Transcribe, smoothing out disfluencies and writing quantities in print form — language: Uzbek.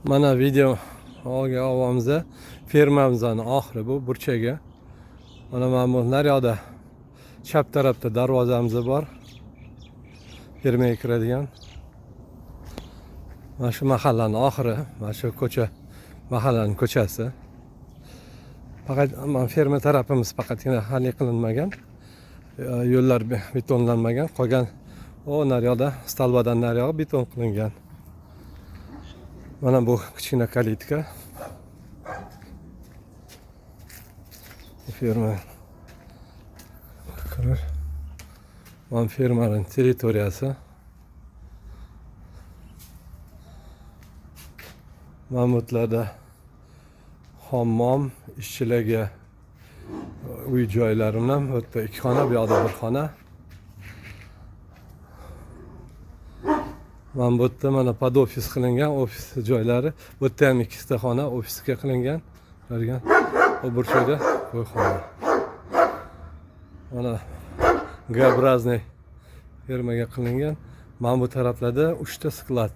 Mana video olga olyapmiz. Fermamizni oxiri bu burchagi. Mana bu naryoqda chap tarafda darvozamiz bor. Fermaga kiradigan. Mana shu mahallaning oxiri, mana shu ko'cha, mahallaning ko'chasi. Faqat mana ferma tarafimiz faqatgina hali qilinmagan. Yo'llar betonlanmagan. Qolgan o naryoqda столба dan naryog'i beton qilingan. Mana bu kichkina калитка. Ferma kirir. Mana fermaning territoriyasi. Mamutlarda hammom, ishchilarga uy joylari bilan bu yerda ikki xona, bu yoqda bir xona. Mana bu yerda mana под ofis qilingan, ofis joylari. Bu yerda ham ikkita xona ofisga qilingan. Ko'rgan. U burchakda qo'yxona. Mana Г-образный fermaga qilingan. Mana bu taraflarda 3 ta склад.